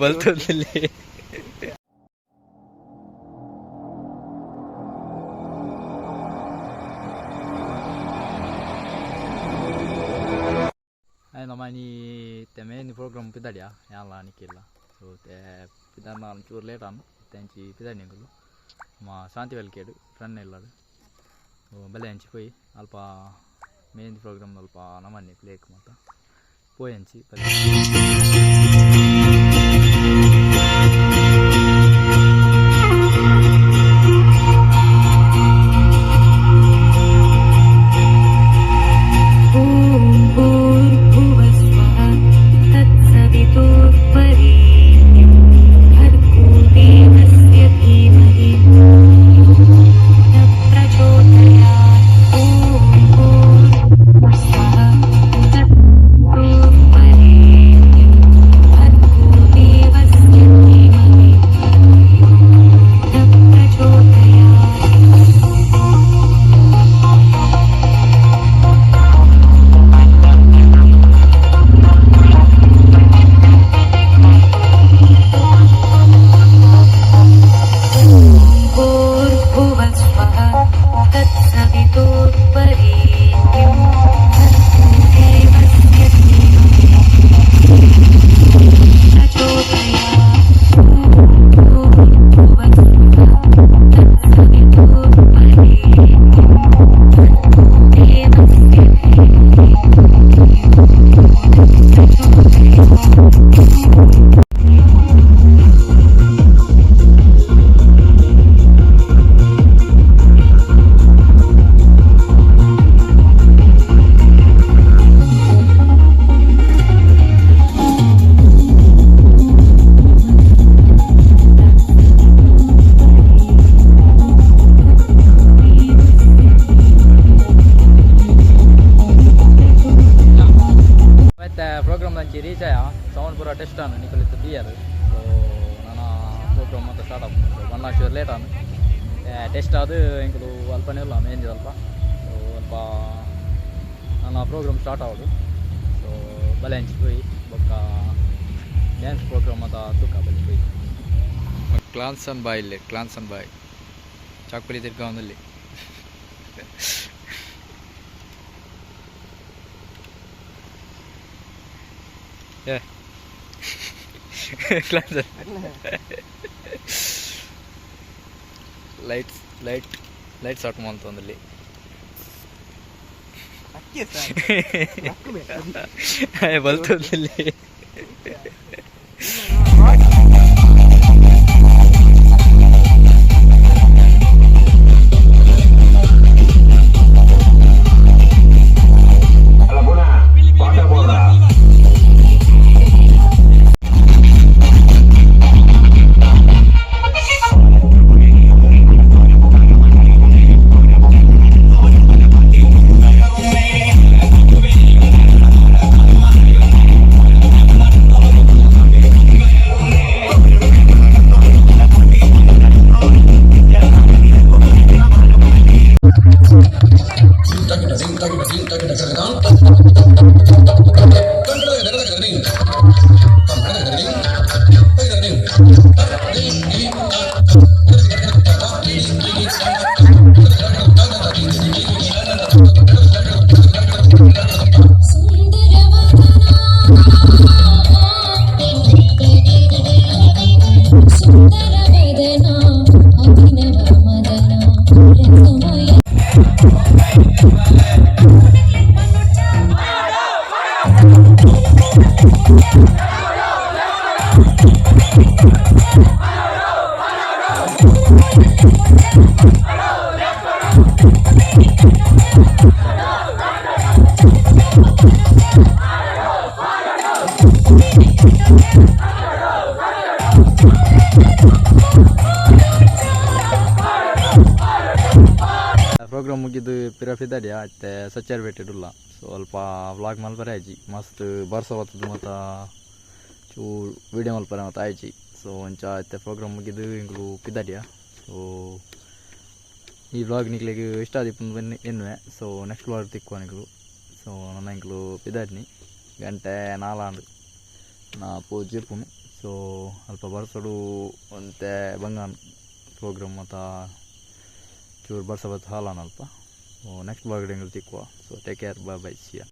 ಬಲ್ತೊಂದಿಲ್ಲಿ. ನಮ್ಮನಿ main programme ಪಿದಾಡಿಯಾ ಯಾನ್ಲ ನಿಕ್ಕಿಲ್ಲ. ಸೊ ಪಿದಾರ್ನ ಒಂಚೂರು late ಆನು ಅಂಚಿ ಪಿದಾಡಿ ಎಂಕುಲು ನಮ್ಮ ಶಾಂತಿ ವೆಲ್ಕೇಡು ಫ್ರೆಂಡ್ ಇಲ್ಲಡು ಬಲೆ ಅಂಚಿ ಪೋಯಿ ಅಲ್ಪ ಮೇನ್ ಪ್ರೋಗ್ರಾಮ್ ಅಲ್ಪ ನಮ್ಮನ್ನಿ ಪ್ಲೇಕ್ ಮಾತ ಪೋಯಿ ಅಂಚಿ ಬಲೆ. ॐ भूर्भुवस्वः तत्सवितुर्वरेण्यं भर्गो देवस्य धीमहि धियो न प्रचोदयात्। ॐ भूर्भुवस्वः तत्सवितुर्वरेण्यं भर्गो देवस्य धीमहि धियो न प्रचोदयात्। भूर्भुवस्वः तत्सवितुर्वरेण्यं भर्गो देवस्य धीमहि प्रचोदयात्। ॐ भूर्भुवस्वः तत्सवितुर्वरेण्यं भर्गो देवस्य धीमहि धियो यो न प्रचोदयात्। ಮತ್ತೆ ಪ್ರೋಗ್ರಾಮ್ ಅಂಚಿ ರೀಚ್ ಆಯ ಸೌಂಡ್ ಪೂರ ಟೆಸ್ಟ್ ಆನು ನಿಕುಲಿತ್ತು ತೀಯರು. ಸೊ ನನ್ನ ಪ್ರೋಗ್ರಾಮ್ ಮತ್ತೆ ಸ್ಟಾರ್ಟ್ ಆಪುಂಡು. ಒನ್ ಚೂರು ಲೇಟ್ ಆನು ಟೆಸ್ಟ್ ಅದು ಎಂಕುಲು ಅಲ್ಪನೇ ಇಲ್ಲ ಮೇಂಜಿ ಅಲ್ಪ. ಸೊ ಅಲ್ಪ ನನ್ನ ಪ್ರೋಗ್ರಾಮ್ ಸ್ಟಾರ್ಟ್ ಆವಡು. ಸೊ ಬಲೆ ಅಂಚಿ ಪೋಯಿ ಬೊಕ್ಕ ಡ್ಯಾನ್ಸ್ ಪ್ರೋಗ್ರಾಮ್ ಅಂತ ತೂಕ ಬಲೆ ಪೋಯಿ. ಕ್ಲಾನ್ಸನ್ ಬಾಯ್ ಇಲ್ಲಿ, ಕ್ಲಾನ್ಸನ್ ಬಾಯ್ ಚಾಕುಲಿ ತಿರ್ಗಾವನಲ್ಲಿ. ಏ ಕ್ಲಾನ್ಸನ್ ಲೈಟ್ಸ್ ಲೈಟ್ ಲೈಟ್ಸ್ ಆಟ್ ಮಂತೊಂದಲ್ಲಿ. ಬಲ್ತೊಂದಿಲ್ಲಿ. ಸುಂದರವದನ ಅಭಿನವ ಮದನ ರಸಮಯ. ಪ್ರೋಗ್ರಾಮ್ ಮುಗಿದು ಪಿರ ಪಿದಡಿಯ ಇತ್ತೆ ಸಚ್ಚಾರ್ ಪೇಟೆಡುಲ್ಲ. ಸೊ ಅಲ್ಪ ವ್ಲಾಗ್ ಮಲ್ಪರೆ ಆಯ್ಜಿ, ಮಸ್ತ್ ಬರ್ಸ ಬತ್ತದ ಮಾತ ಚೂರು ವೀಡಿಯೋ ಮಲ್ಪರೆ ಮಾತ ಆಯ್ಜಿ. ಸೊ ಅಂಚ ಇತ್ತೆ ಪ್ರೋಗ್ರಾಮ್ ಮುಗಿದು ಎಂಕುಲು ಪಿದಡಿಯ. ಸೊ ಈ ವ್ಲಾಗ್ ನಿಕ್ಲೆಗ್ ಇಷ್ಟ ಆದಿಪ್ಪುಂದು ಎನ್ನುವೆ. ಸೊ ನೆಕ್ಸ್ಟ್ ವ್ಲಾಗ್ ತಿಕ್ಕುವ ನಿಕುಲು. ಸೊ ನನ್ನ ಎಂಕುಲು ಪಿದಾಡ್ನಿ ಗಂಟೆ ನಾಲಾಂಡ್ ನಾ ಪೋಜೆಪುನು. ಸೊ ಅಲ್ಪ ಬರ್ಸೊಡು ಒಂತೆ ಬಂಗಾನ್ ಪ್ರೋಗ್ರಾಮ್ ಮಾತ ಚೂರು ಬರ್ಸ ಬತ್ತು ಹಾಲಾನ ಅಲ್ಪ. ಸೊ ನೆಕ್ಸ್ಟ್ ವ್ಲಾಗ್ ಎಂಕುಲು ತಿಕ್ಕುವ. So take care, bye bye, see ya.